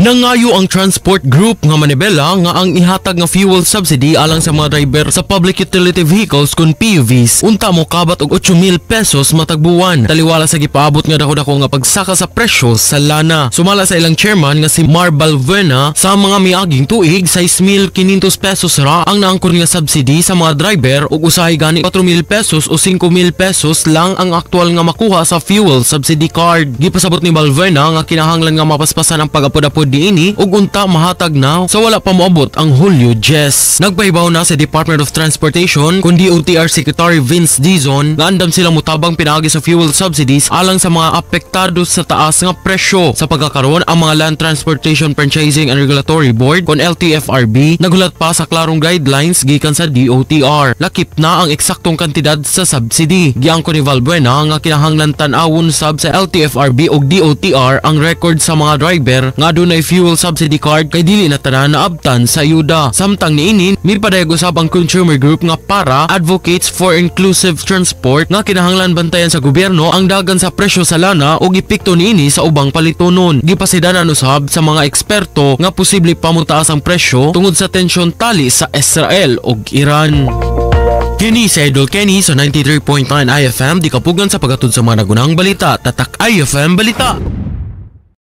Nangayo ang transport group nga manibela nga ang ihatag nga fuel subsidy alang sa mga driver sa public utility vehicles kon PUVs unta mo kabat og 8,000 pesos matag buwan, taliwala sa gipaabot nga dako-dako nga pagsaka sa presyo sa lana. Sumala sa ilang chairman nga si Mar Balbuena, sa mga miaging tuig, 6,500 pesos ra ang naangkon nga subsidy sa mga driver ug usahay gani 4,000 pesos o 5,000 pesos lang ang aktual nga makuha sa fuel subsidy card. Gipasabot ni Balbuena nga kinahanglan nga mapaspasan ang pag-apod-apod niini ug unta mahatag na sa wala pa moabot ang Hulyo 10. Nagpahibaw na sa Department of Transportation kun DOTR Secretary Vince Dizon nga andam sila mutabang pinaagi sa fuel subsidies alang sa mga apektado sa taas nga presyo. Sa pagkakaroon, ang mga Land Transportation Franchising and Regulatory Board kon LTFRB nagulat pa sa klarong guidelines gikan sa DOTR. Lakip na ang eksaktong kantidad sa subsidy. Giangko ni Valbuena nga kinahanglan tan-awon sab sa LTFRB ug DOTR ang record sa mga driver nga adunay fuel subsidy card kay dili na tanan naabtan sa ayuda. Samtang niini, mipadayag usab ang consumer group nga PARA, Advocates for Inclusive Transport, nga kinahanglan bantayan sa gobyerno ang dagan sa presyo sa lana ug epekto niini sa ubang palitonon. Gipasidanan usab sa mga eksperto nga posible pa motaas ang presyo tungod sa tensyon tali sa Israel ug Iran. Kini si Idol Kenny sa 93.9 IFM, di kapugan sa paghatod sa mga nagunang balita. Tatak IFM Balita.